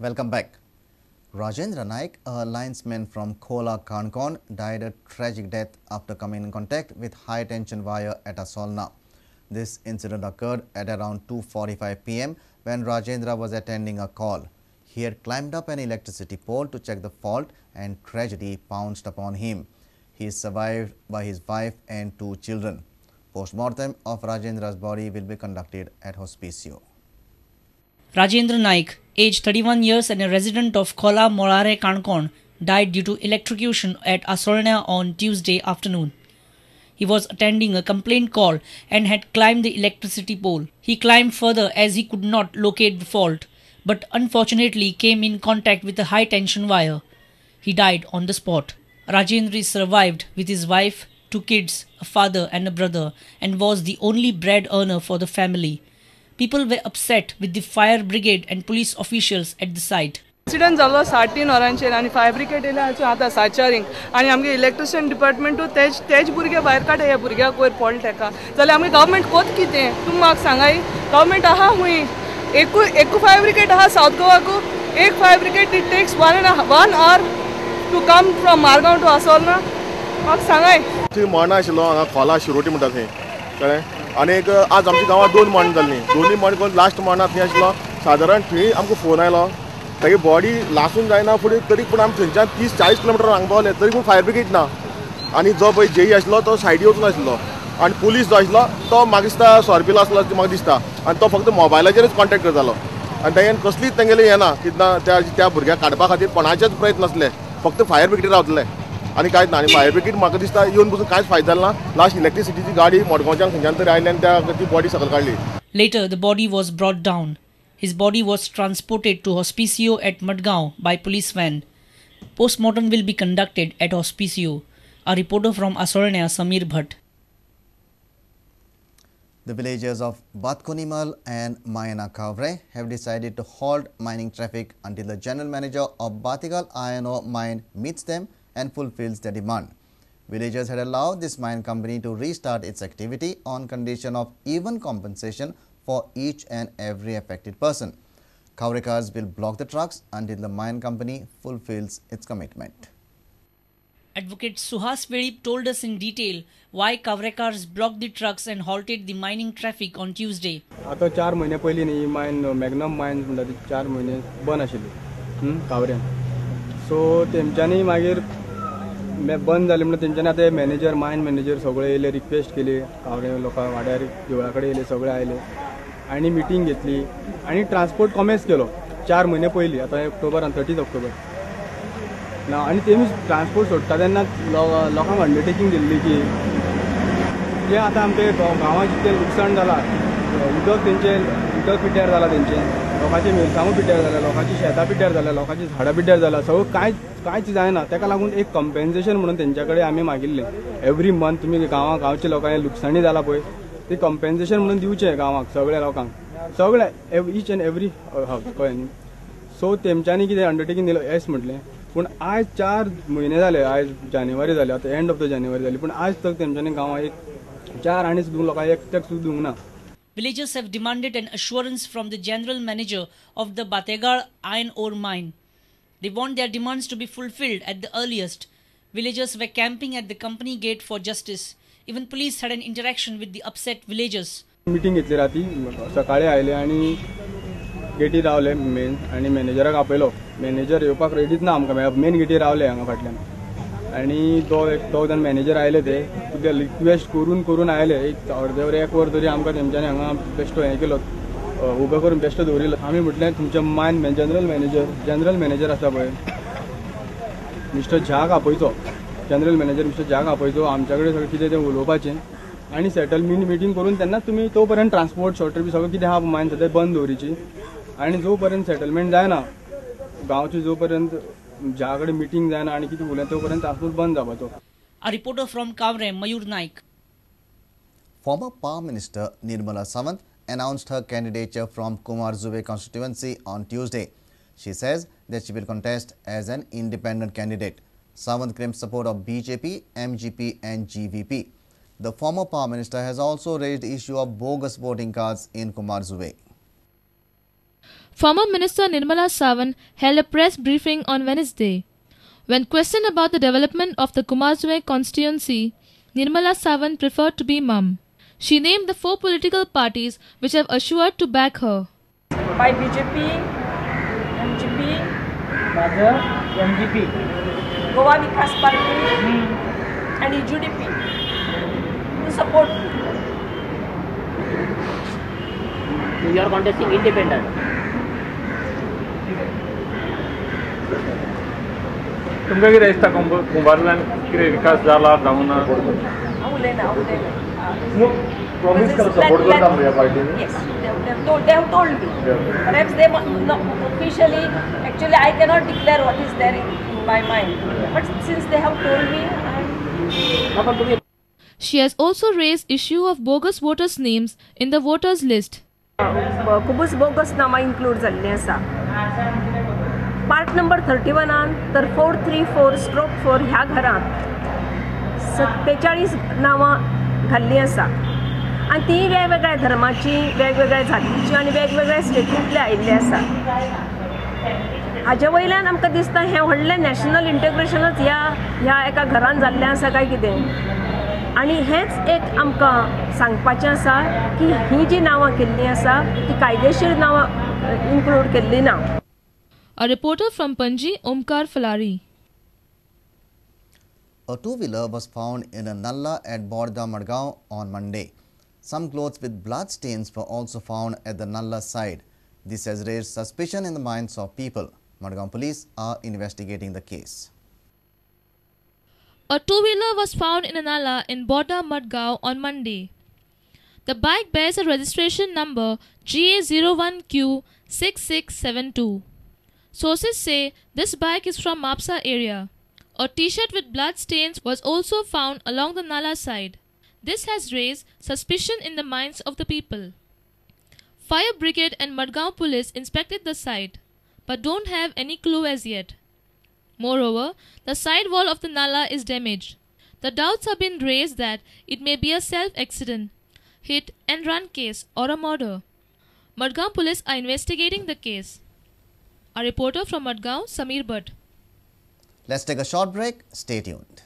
Welcome back. Rajendra Naik, a linesman from Khola, Canacona, died a tragic death after coming in contact with high tension wire at Assolna. This incident occurred at around 2:45 p.m. when Rajendra was attending a call. He had climbed up an electricity pole to check the fault and tragedy pounced upon him. He is survived by his wife and 2 children. Postmortem of Rajendra's body will be conducted at Hospicio. Rajendra Naik, aged 31 years and a resident of Khola Molare, Canacona, died due to electrocution at Assolna on Tuesday afternoon. He was attending a complaint call and had climbed the electricity pole. He climbed further as he could not locate the fault, but unfortunately came in contact with a high tension wire. He died on the spot. Rajendra is survived with his wife, 2 kids, a father and a brother, and was the only bread earner for the family. People were upset with the fire brigade and police officials at the site. Accident जालो 3:30 वरांचेर आनी fire brigade येयल्या आतां 4:30 आनी आमगे electrician डिपार्टमेंटू तेज भुरगे भायर काडटा ह्या भुरग्याक वयर पडटा तेका जाल्यार आमगे गव्हर्मेंट कोत कितें तुमी म्हाका सांगाय. गव्हर्मेंट आहा खूंय एकू फायर ब्रिगेड आहा सावथ गोवाकू एक fire brigade it takes 1 hour to come from Margao to Assolna. म्हाका सांगाय. थंय मरण आशिल्लो हांगा खोला शिरोटी म्हणटा थंय कळ्ळें. आनी एक आज आमच्या गांवांत 2 मरण जाल्लीं, दोनूय मरण करून लास्ट मरणां थंय आशिल्लो. सादारण थंय आमकां फोन आयलो तागे बॉडी लासून जायना फुडें तरी पूण आमी थंयच्यान 30-40 किलोमिटर हांगा पावले तरी पूण फायर ब्रिगेड ना. आनी जो पळय जेई आशिल्लो तो सायडी वचून आशिल्लो आनी पुलीस जो आशिल्लो तो म्हाका दिसता सॉर्पील आसलो म्हाका दिसता आनी तो फक्त मोबायलाचेरच कॉन्टेक्ट करतालो आनी तेगेन कसलीच तेंगेली येना कितना त्या भुरग्याक काडपा खातीर कोणाचेच प्रयत्न नासले, फक्त फायर ब्रिगेड रावतले आनी कांयच ना. आनी फायर ब्रिगेड म्हाका दिसता येवन पसून कांयच फायदो जालो ना. लास्ट इलेक्ट्रिसिटीची गाडी मडगांवच्यान खंयच्यान तरी आयली आनी त्या ती बॉडी सकयल काडली. Later the body was brought down. His body was transported to Hospicio at Madgaon by police van. Postmortem will be conducted at Hospicio. A reporter from Assolna, Samir Bhatt. The villagers of Batkunimal and Mayana Kavre have decided to halt mining traffic until the general manager of Batigal Iron Ore Mine meets them and fulfills their demand. Villagers had allowed this mine company to restart its activity on condition of even compensation for each and every affected person. Kavrekars will block the trucks until the mine company fulfills its commitment. Advocate Suhas Velip told us in detail why Kavrekars blocked the trucks and halted the mining traffic on Tuesday. आता 4 महिने पयलीं न्ही मायन Magnum मायन म्हणटा ती 4 महिने बंद आशिल्ली कावऱ्यान. So तेमच्यांनी मागीर बंद जाली म्हणून तेंच्यांनी आतां मॅनेजर मायन मॅनेजर सगळे येयले, रिक्वेस्ट केली कावरे लोकांक वाड्यार देवळा कडेन येयले सगळे आयले आनी मिटींग घेतली आनी ट्रान्सपोर्ट कॉमेस केलो 4 म्हयने पयलीं. आतां ऑक्टोबरान 30 ऑक्टोबर ना आनी तेमी ट्रान्सपोर्ट सोडटा तेन्ना लोकांक अंडरटेकींग दिल्ली की जें आतां आमच्या गांवांत जितलें लुकसाण जालां, उदक तेंचें उदक पिड्ड्यार जालां, तेंचें लोकांचें मिरसांगो पिड्ड्यार जाल्या, लोकांची शेतां पिड्ड्यार जाल्या, लोकांची झाडां पिड्ड्यार जाल्या, सगळें कांयच जायना. ताका लागून एक कंपेन्सेशन म्हणून तेंच्या कडेन आमी मागिल्लें एवरी मंथ तुमी गांवां गांवच्या लोकांक लुकसाणी जाला पळय ती कंपेन्सेशन म्हणून दिवचें गांवांक सगळ्या लोकांक सगळ्या इच एंड एवरी हावस कळ्ळें न्ही. सो तेमच्यांनी कितें अंडरटेकींग दिलो येस म्हटलें, पूण आयज 4 म्हयने जाले, आयज जानेवारी जाली, आतां एंड ऑफ the जानेवारी जाली, पूण आयज तक तेमच्यांनी गांवांक एक 4 आनी सुद्दां लोकांक एकट्याक सुद्दां दिवंक ना. Villagers have demanded an assurance from the general manager of the Bategal iron ore mine. They want their demands to be fulfilled at the earliest. Villagers were camping at the company gate for justice. Even police had an interaction with the upset villagers. Meeting घेतली राती सकाळी आयले आनी गेटी रावले main आनी मॅनेजराक आपयलो. मॅनेजर येवपाक रेडीच ना आमकां, मेन गेटी रावले हांगा फाटल्यान आनी दोग जाण मॅनेजर आयले, ते तुगे रिक्वेस्ट करून करून आयले. एक अर्दे वर 1 वर तरी आमकां तेमच्यांनी हांगा बेश्टो हें केलो, उबो करून बेश्टो दवरिल्लो. आमी म्हटलें तुमच्या मायन जनरल मॅनेजर आसा पळय मिस्टर झाक आपयचो, जनरल मॅनेजर मिस्टर झाक आपयचो, आमच्या कडेन सगळें कितें तें उलोवपाचें आनी सेटल मिटींग करून तेन्नाच तुमी तो पर्यंत ट्रान्सपोर्ट शॉर्टर बी सगळें कितें आहा मायन सद्या बंद दवरिची आनी जो पर्यंत सेटलमेंट जायना गांवची, जो पर्यंत ज्या कडेन मिटींग जायना आनी कितें उलयता तो पर्यंत ट्रान्सपोर्ट बंद जावपाचो. A reporter from Kavre, Mayur Naik. Former Power Minister Nirmala Sawant announced her candidature from Kumarzuve constituency on Tuesday. She says that she will contest as an independent candidate. Sawant claims support of BJP, MGP and GVP. The former Power Minister has also raised the issue of bogus voting cards in Kumarzuve. Former Minister Nirmala Sawant held a press briefing on Wednesday. When questioned about the development of the Kumbarzuem constituency, Nirmala Sawant preferred to be mum. She named the 4 political parties which have assured to back her. By BJP, MGP, MGP, Goa Vikas Party and EGDP to support me. So you are contesting independent? तुमकां कितें दिसता कुंभारजुव्यान कितें विकास जाला जावना? हांव उलयना, हांव उलयना. Promise karo support karta ह्या पार्टीनी? Yes, they have told me. Perhaps they not officially, actually I cannot declare what is there in my mind. But since they have told me, I am. She has also raised issue of bogus voters' names in the voters list. खुबूच bogus नामां include जाल्लीं आसा. Part number 31 तर 434/4 ह्या घरांत 47 नांवां घाल्लीं आसा आनी ती वेगवेगळ्या धर्माची, वेगवेगळ्या जातीची आनी वेगवेगळ्या स्टेटींतले आयिल्ले आसा. हाजे वयल्यान आमकां दिसता हें व्हडलें नॅशनल इंटेग्रेशनच ह्या ह्या एका घरान जाल्लें आसा काय कितें. आनी हेंच एक आमकां सांगपाचें आसा की ही जी नांवां केल्लीं आसा ती कायदेशीर नांवां इन्क्लूड केल्ली ना. A reporter from Panji, Omkar Falari. A two-wheeler was found in a nallah at Borda Madgaon on Monday. Some clothes with blood stains were also found at the nallah side. This has raised suspicion in the minds of people. Madgaon police are investigating the case. A two-wheeler was found in a nallah in Borda Madgaon on Monday. The bike bears a registration number GA01Q6672. Sources say this bike is from Mapsa area. A t-shirt with blood stains was also found along the nallah side. This has raised suspicion in the minds of the people. Fire brigade and Madgaon police inspected the site, but don't have any clue as yet. Moreover, the side wall of the nallah is damaged. The doubts have been raised that it may be a self-accident, hit and run case or a murder. Madgaon police are investigating the case. A reporter from Madgaon, Samir Bhatt. Let's take a short break. Stay tuned.